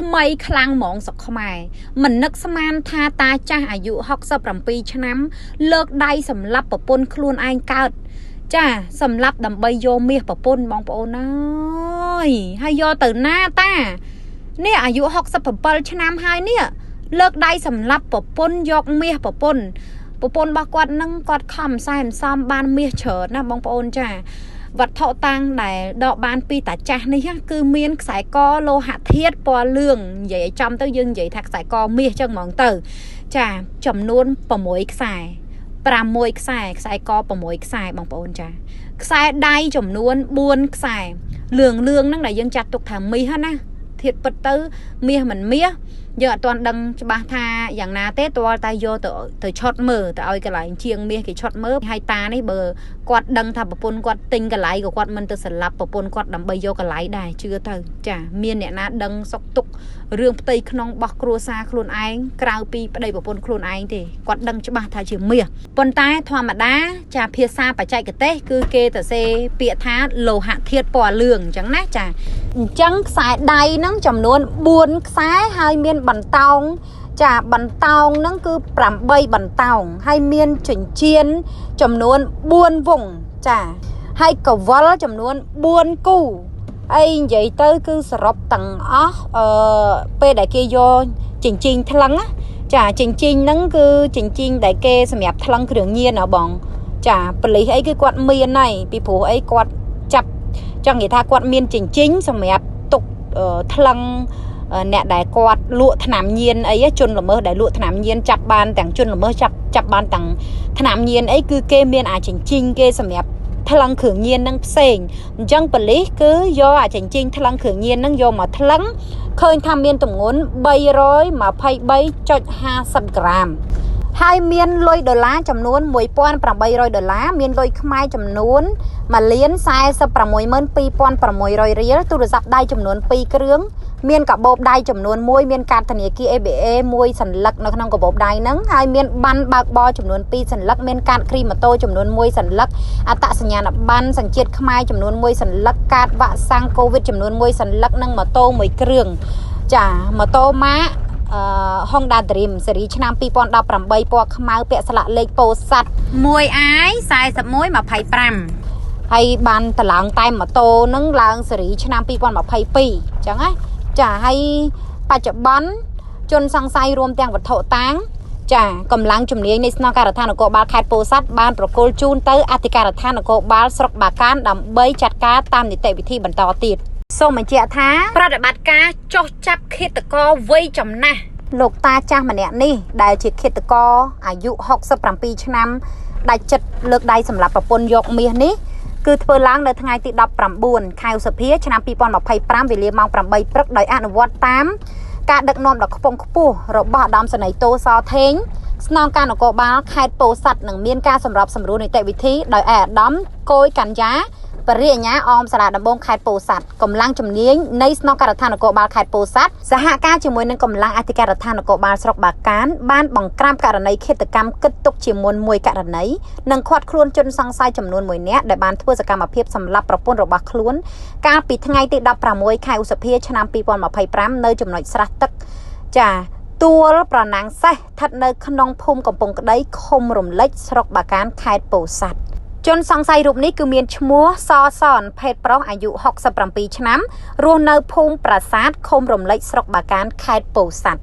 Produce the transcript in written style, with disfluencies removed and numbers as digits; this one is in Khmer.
ថ្មីខ្លាំងហ្មងស្រុកខ្មែរមិននឹកស្មានថាតាចាស់អាយុ67ឆ្នាំលើកដៃសម្លាប់ប្រពន្ធខ្លួនឯងកើតចាសម្លាប់ដើម្បីយកមាសប្រពន្ធបងប្អូនអើយហើយយកទៅណាតានេះអាយុ67ឆ្នាំហើយនេះលើកដៃសម្លាប់ប្រពន្ធយកមាសប្រពន្ធប្រពន្ធរបស់គាត់នឹងគាត់ខំសែមសំបានមាសច្រើនណាបងប្អូនចាវត្ថុតាំងដែលដកបានពីតាចាស់នេះគឺមានខ្សែកលោហៈធាតុពណ៌លឿងនិយាយឲ្យចំទៅយើងនិយាយថាខ្សែកមាសចឹងហ្មងទៅចាចំនួន6ខ្សែ6ខ្សែខ្សែក6ខ្សែបងប្អូនចាខ្សែដៃចំនួន4ខ្សែលឿងលឿងហ្នឹងដែលយើងចាត់ទុកថាមាសណាធាតុពិតទៅមាសមិនមាសយើងអត់ទាន់ដឹងច្បាស់ថាយ៉ាងណាទេទាល់តែយកទៅឆុតមើលទៅឲ្យកន្លែងជាងមាសគេឆុតមើលហើយតានេះបើគាត់ដឹងថាប្រពន្ធគាត់ទិញកន្លែងក៏គាត់មិនទៅសម្លាប់ប្រពន្ធគាត់ដើម្បីយកកន្លែងដែរជឿទៅចាមានអ្នកណាដឹងសុខទុក្ខរឿងផ្ទៃក្នុងរបស់គ្រួសារខ្លួនឯងក្រៅពីប្តីប្រពន្ធខ្លួនឯងទេគាត់ដឹងច្បាស់ថាជាមាសប៉ុន្តែធម្មតាចាភាសាបច្ចេកទេសគឺគេទៅសេពាក្យថាលោហៈធាតុពណ៌លឿងអញ្ចឹងណាចាអញ្ចឹងខ្សែដៃហ្នឹងចំនួន4ខ្សែហើយមានបន្តោងចាបន្តោងហ្នឹងគឺ8បន្តោងហើយមានចិញ្ចៀនចំនួន4វងចាហើយកវលចំនួន4គូអីនិយាយទៅគឺសរុបទាំងអស់ពេលដែលគេយកចិញ្ចៀនថ្លឹងចាចិញ្ចៀនហ្នឹងគឺចិញ្ចៀនដែលគេសម្រាប់ថ្លឹងគ្រឿងញៀនហ៎បងចាប៉ូលីសអីគឺគាត់មានហើយពីព្រោះអីគាត់ចាប់ចង់និយាយថាគាត់មានចិញ្ចៀនសម្រាប់ទុកថ្លឹងអ្នកដែលគាត់លក់ថ្នាំញៀនអីជនល្មើសដែលលក់ថ្នាំញៀនចាប់បានទាំងជនល្មើសចាប់បានទាំងថ្នាំញៀនអីគឺគេមានអាចចិញ្ចៀនគេសម្រាប់ថ្លឹងគ្រឿងញៀននឹងផ្សេងអញ្ចឹងប៉ូលីសគឺយកអាចចិញ្ចៀនថ្លឹងគ្រឿងញៀននឹងយកមកថ្លឹងឃើញថាមានទម្ងន់ 323.50 ក្រាមហើយមានលុយដុល្លារចំនួន1800ដុល្លារមានលុយខ្មែរចំនួន 1,462,600 រៀលទូរស័ព្ទដៃចំនួន2គ្រឿងមានកាបូបដៃចំនួន1មានកាតធនាគារ ABA 1សន្លឹកនៅក្នុងកាបូបដៃហ្នឹងហើយមានប័ណ្ណបើកបរចំនួន2សន្លឹកមានកាតគ្រីម៉ូតូចំនួន1សន្លឹកអត្តសញ្ញាណប័ណ្ណសញ្ជាតិខ្មែរចំនួន1សន្លឹកកាតវ៉ាក់សាំងកូវីដចំនួន1សន្លឹកនិងម៉ូតូ1គ្រឿងចាម៉ូតូម៉ាក Honda Dream ស៊េរីឆ្នាំ2018ពណ៌ខ្មៅពាក់ស្លាកលេខពោធិ៍សាត់ 1i 4125ហើយបានតឡើងតែម៉ូតូនឹងឡើងស៊េរីឆ្នាំ2022អញ្ចឹងណាចាហើយបច្ចុប្បន្នជនសង្ស័យរួមទាំងវត្ថុតាងចាកម្លាំងជំនាញនៃស្នងការដ្ឋាននគរបាលខេត្តពោធិ៍សាត់បានប្រគល់ជូនទៅអធិការដ្ឋាននគរបាលស្រុកបាកានដើម្បីចាត់ការតាមនីតិវិធីបន្តទៀតសូមបញ្ជាក់ថាប្រតិបត្តិការចុះចាប់ឃាតករវ័យចំណាស់លោកតាចាស់ម្នាក់នេះដែលជាឃាតករអាយុ67ឆ្នាំដាច់ចិត្តលើកដៃសម្លាប់ប្រពន្ធយកមាសនេះគឺធ្វើឡើងនៅថ្ងៃទី19ខែឧសភាឆ្នាំ2025វេលាម៉ោង8ព្រឹកដោយអនុវត្តតាមការដឹកនាំដ៏ខ្ពង់ខ្ពស់របស់ឧត្តមសេនីយ៍តូសថេងស្នងការនគរបាលខេត្តពោធិ៍សាត់នឹងមានការសម្របសម្រួលនីតិវិធីដោយឯកឧត្តមកូយកញ្ញាបរិញ្ញាអមសាលាដំបងខេត្តពោធិ៍សាត់កម្លាំងជំនាញនៃស្នងការដ្ឋាននគរបាលខេត្តពោធិ៍សាត់សហការជាមួយនឹងកម្លាំងអធិការដ្ឋាននគរបាលស្រុកបាកានបានបង្ក្រាបករណីឃាតកម្មគិតទុកជាមុនមួយករណីនិងឃាត់ខ្លួនជនសង្ស័យចំនួន1នាក់ដែលបានធ្វើសកម្មភាពសម្លាប់ប្រពន្ធរបស់ខ្លួនកាលពីថ្ងៃទី16ខែឧសភាឆ្នាំ2025នៅចំណុចស្រះទឹកចាទួលប្រណាំងសេះស្ថិតនៅក្នុងភូមិកំពង់ក្តីឃុំរំលេចស្រុកបាកានខេត្តពោធិ៍សាត់ជនសង្ស័យរូបនេះគឺមានឈ្មោះសសនភេទប្រុសអាយុ67ឆ្នាំរស់នៅភូមិប្រាសាទឃុំរំលេចស្រុកបាកានខេត្តពោធិ៍សាត់